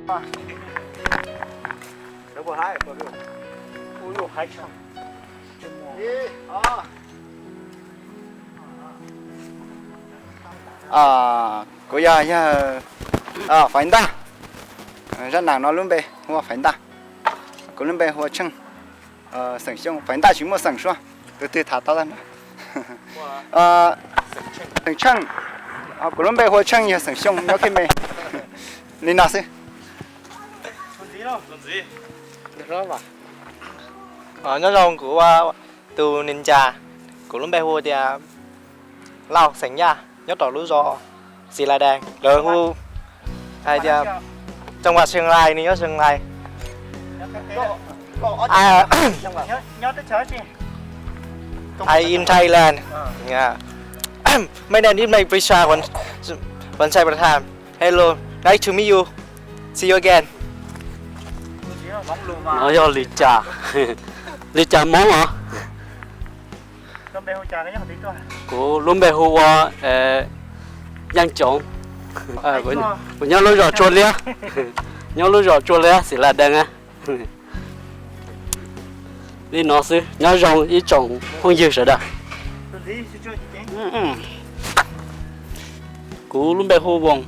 Kuv yog yawg Faiv Ntaj, zaj nam no lub npe hu ua Faiv Ntaj. Kuv lub npe hu ua Tsheej, xeem Xyooj. Faiv Ntaj tsis muaj xeem suab, tus twg tham tau tag nrho. Xeem Tsheej, kuv lub npe hu ua Tsheej, yog xeem Xyooj, nyob Khej Me. Li no xwb. Nyob zoo, kuv ua tus neeg ncas, kuv lub npe hu tias Lauj xeem Yaj, nyob rau lub zos Xis Lais Dees, lawv hu hais tias Tsawg Vas Seev Lais, nws nyob Seev Lais. I in Thailand. Yeah. My name is Mei Prisha Van, Van Sai Pratham. Hello, nice to meet you. See you again. No yog li cas? Li cas Hmoob os? Kuv lub npe hu ua Yeej Coov. Kuv nyob lub zos Tsua Liab, nyob lub zos Tsua Liab, Xis Lais Dees. Li no xwb, nyob zoo ib tsoom phooj ywg sawv daws. Kuv lub npe hu Voos,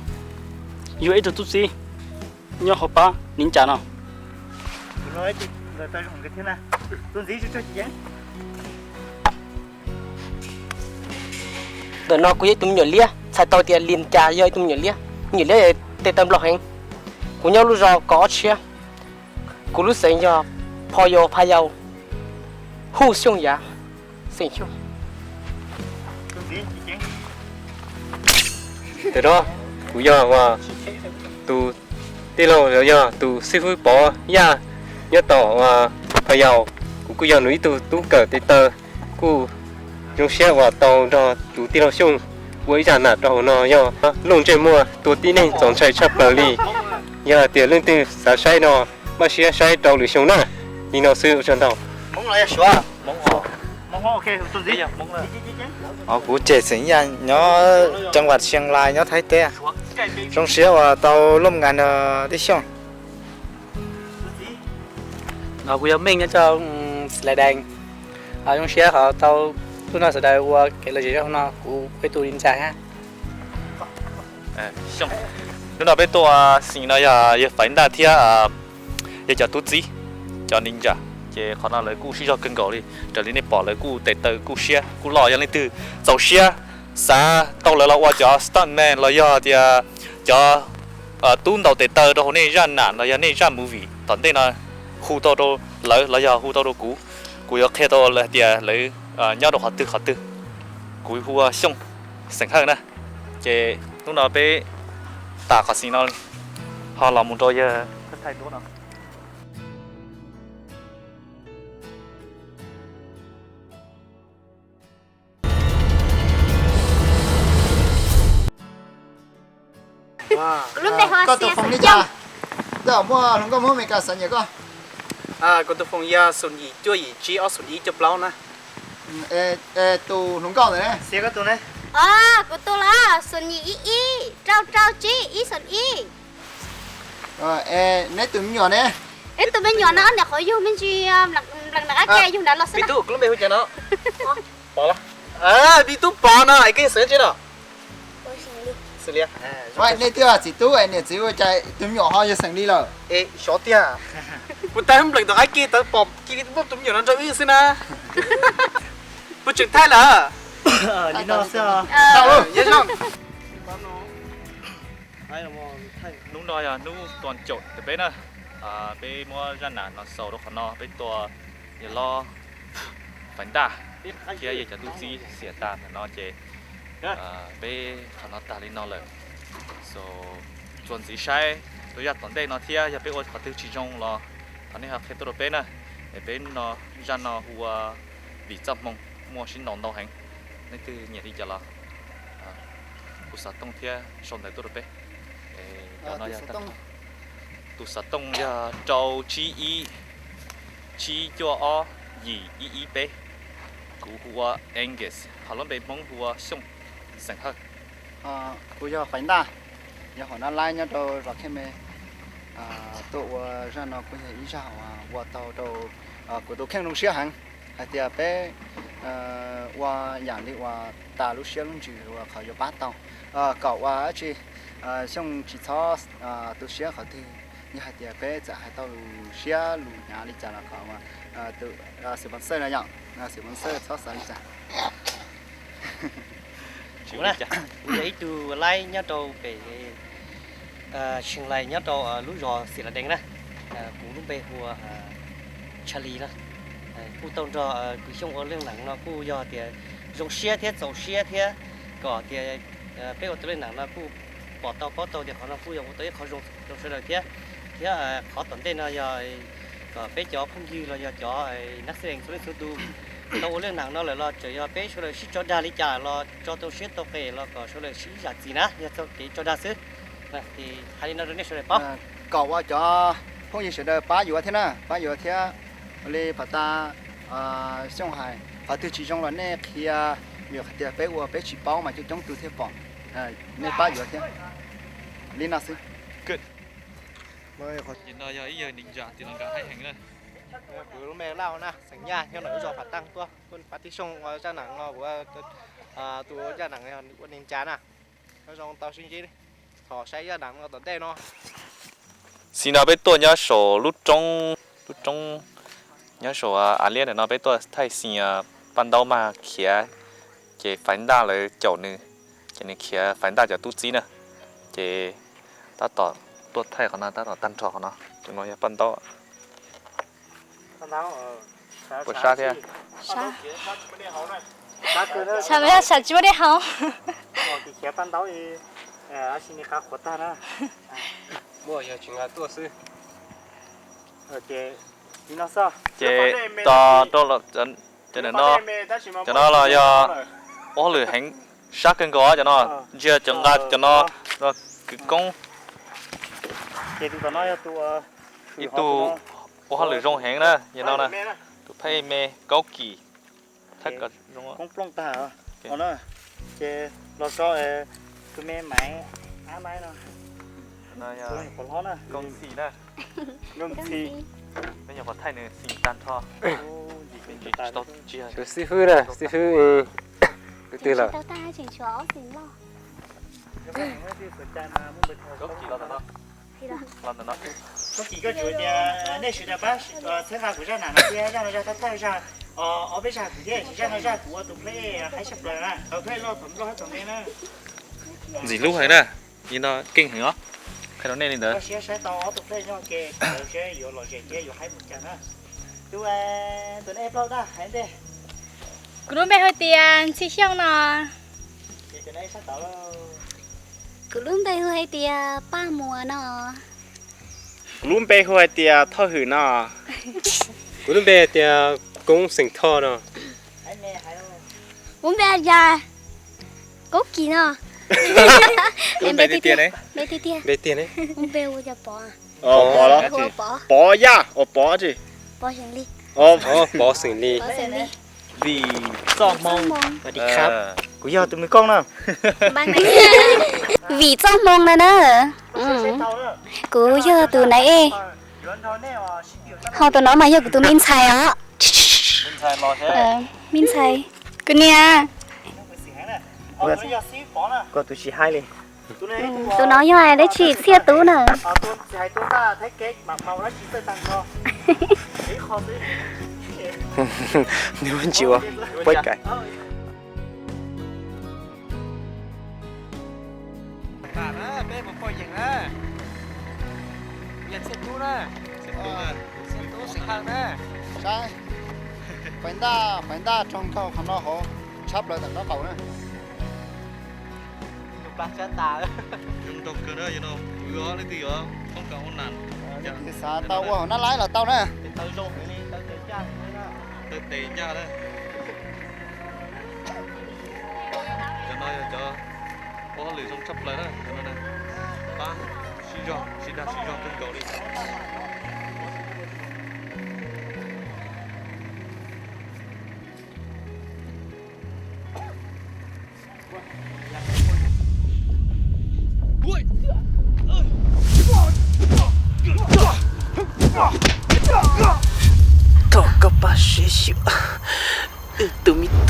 yug ib tug tub txib nyob hauv pab neeg ncas no. Ntawm no kuv yog ib tug me nyuam liab, txhais tau tias li cas yog ib tug me nyuam liab. Me nyuam liab tes taw nplaum heev. Kuv nyob lub zos Kos Ob Tshiab. Kuv lub xeem yog Pho Yau, Pha Yau, Hu Xyooj Yav, xeem Xyooj. Tam no kuv yog tus tij laug los yog tus xib fwb Pov Yaj nyob tom Pha Yau. Kuv kuj yog nws ib tug tub kawm tes taw, kuj zoo siab uas tau nrog tus tij laug Xyooj ua ib zaj nam rau hauv no yog Looj Ntsej Muag tua tib neeg txaus ntshai tshaj plaws li. Yog hais tias leej twg xav saib no, npaj siab saib rau lwm xyoo na. Li no xwb, ua tsaug ntau. Kuv Tsem xeem Yaj nyob Tsawg Vas Seev Lais nyob Thaib teb. Zoo siab uas tau looj nkas nrog tij Xyooj. Kuv yog Meej nyob rau Xis Lais Dees. Zoo siab qhov tau tuaj nrog sawv daws ua kev lom zem zog no, kuv ua ib tug li ntsa hab. Hnub no peb tuaj xeem no yog yawg Faiv Ntaj thiab yog cov tub txib, cov neeg ntsa, ces qhov no lawv kuj sib zog kawg nkaus li. Raws li nej pom lawv kuj tes taw kuj siab kuj loj, yog leej twg txaus siab xav tau lawv los ua cov stuntman los yog tias cov tub ntaus tes taw rau hauv nej zaj nam los yog nej zaj movie tom ntej no, hu tau rau lawv los yog hu tau rau kuv, kuv yuav qhia tau lawv hais tias lawv nyob rau qhov twg qhov twg. Kuv hu ua Xyooj xeem Hawj na. Ces hnub no peb tas qhov xeem no ho los mus rau yawg Thaij Duab no. Koj tus foom li cas? Muaj hluas nkauj Hmoob Amelikas xav nyiam koj. Kuv tus foom yog xoom yim cuaj yim tsib ob xoom ib cuaj plaub na. Tus hluas nkauj ntawd ne? Kuv tus los xoom yim ib ib rau rau tsib ib xoom ib. Neb tus me nyuam ne? Ib tus me nyuam no ob niam qhuav yug me ntsis, nplees nram qab ke yug nrad los xwb. Pov, Pib Tub Pov no es koj yog xeem tsi no? Nej twb txiv tub niam txiv ua cas tus me nyuam ho yog xeem li lawm? Xyov tiag, kuv tab nplees tom qab ke tawv pom kiag muaj tus me nyuam no nrog wb xwb na. Puas tseem thaij lawm? Nyob zoo. Hnub no yog hnub tua caum ntawm peb na, peb muab zaj nam no xaus rau qhov no, peb tua yawg Lob Faiv Ntaj thiab yawg cov tub txib xiam tas ntawm no ces peb qhov no tag li no lawm. So, txuas ntxiv saib rau zaj tom ntej no thiab yog peb ua qhov twg tsis zoo los thov nej ho qhia tuaj rau peb na. Es peb no, zaj no hu ua Vim Txoj Hmoo, muaj sib ntaus ntau heev. Leej twg nyiam li cas los hu xov tooj thiab sau ntawv tuaj rau peb. Tus xov tooj yog rau tsib ib, tsib cuaj ob, yim ib ib peb. Kuv hu ua Angus, ho lub npe Hmoob hu ua Xyooj, xeem Hawj. Kuv yog Faiv Ntaj, yog hom nab laib nyob rau zos Khej Me. Tuaj ua zaj no kuj yog ib zaj uas ua tau rau kuv tus kheej zoo siab heev hais tias peb ua yam li uas tas lub siab lub ntsws uas qhov yuav pab tau kom ua dab tsi Xyooj tsis txhob tu siab qhov twg, yog hais tias peb txawm hais tau lus siab lus hnyav li cas los kom tus sponsor no yom, sponsor txhob xav li cas. Kuv yog ib tug laib nyob rau pem Tsheej Lais nyob rau lub zos Xim Las Dees na. Kuv lub npe hu ua Tshaj Lis na. Kuj tau nrog kwv Xyooj ua leej neeg no kuj yog tias zoo siab thiab txaus siab thiab kom tias peb ua tus leej neeg no kuj pom tau paub tau tias qhov no kuj yog ua tau ib qho zoo rau sawv daws thiab. Thiab qhov tom ntej no yog kom peb cov phooj ywg los yog cov nab xees txhua leej txhua tus tau ua leej neeg no lawm los txawm yog peb sawv daws sib tso dag li cas los tso tau siab tau qes los kom sawv daws sib zam txim na, yog txoj kev tso dag xwb. Hais li no rau nej sawv daws paub. Kom ua cov phooj ywg sawv daws pab yuav thiab na, pab yuav thiab. Li pom tas Xyooj hais qhov twg tsis zoo los nej qhia, vim hais tias peb ua peb tsis paub mas coob coob tus thiaj pom. Nej pab yuav thiab. Li no xwb. Kuv lub npe Lauj na, xeem Yaj, nyob ntawm lub zos Phav Taaj tuaj. Kuv pab tij Xyooj ua zaj neeg no, kuv tus zaj neeg ua neeg cas na. Nyob zoo tau sib ntsib, thov saib zaj neeg no tom ntej no. Xis no peb tuaj nyob saum lub roob, lub roob nyob saum av liab ntawm no peb tuaj thaij xis Paj Ntaub mas khiav, ces Faiv Ntaj lawv caum nws, ces nws khiav Faiv Ntaj cov tub txib na, ces tab tom tuaj thaij qhov no tab tom tag nrho qhov no, tus no yog Paj Ntaub. Puas sab thiab? Sab, sab tsis muaj dej haus. Muaj yog tsis nqa tuaj xwb. Ces tos rau cov no, cov no los yog ua hauj lwm heev, sab kawg nkaus cov no, ntsia cov nqa cov no, kwv koob. Ib tug ua hauj lwm zoo heev na, yog no na, tus phab me Kaub Kim. Thab kom zoo. Koob plooj tag. Ces los so tus me Maiv Ab Maiv no. Qhov hlob na, Nkauj Ntxhi na. Nkauj Ntxhi. Peb nyuam qhuav thaij nws xis tag nrho. Tus xib fwb na, xib fwb tus twg lawm? Kaub Kim, koj tsuas tias nej sawv daws pab txhawb nqa kuv zaj nam no thiab, zaj no zaj thawj thawj zaj, ob peb zaj kuv thiab, zaj no zaj kuv ua tus play haib tshaj plaws na, tus play loj thaum nplog hab thaum me na. Ntxim hlub heev na, li no keej heev os. Qhia rau nej li ntawd. Koj siab saib tau ob tug play nyob ke, seb yuav lom zem thiab yuav haib mus cas na. Tus, tus neb plaub dab hais ntej. Kuv lub npe hu tias Ntxhi Xyooj no. Kuv lub npe hu hais tias Paj Muas no. Kuv lub npe hu hais tias Thoj Hwm no. Kuv lub npe hais tias Koob xeem Thoj no. Kuv lub npe hais tias Koob Kim no. Npe tiag tiag. Npe tiag tiag. Kuv lub npe hu tias Pov. Pov los? Pov Yaj, Pov tsi? Pov xeem Lis. Pov xeem Lis. Vim txoj hmoo. Kuv yog tus me koob na. Vim txoj hmoo na na. Kuv yog tus nai ej. Ho tus no mas yog kuv tus me ntxhais os. Me ntxhais. Kuv niam. Koj tus tsis haib li. Tus no yog dab tsi? Txhiaj Tub na. Nws tsis ua puab kais. Peb mus poj yeem na. Yog Txhiaj Tub na. Txhiaj Tub xeem Hawj na. Saib, Faiv Ntaj, Faiv Ntaj raug nkaug qhov no hauv tshab plaws tawm nraub qaum na. Zoo nraug kawg na, yog no pw os, leej twg yuav toob kas ua nas, leej twg xav tau ua hauv nab laib los tau na. Taw tes ncaj na. Cov no yog cov ua hauj lwm zoo tshaj plaws na, cov no na. Pab sib zog, sib dag sib zog kawg nkaus li. Tsis, wb tus me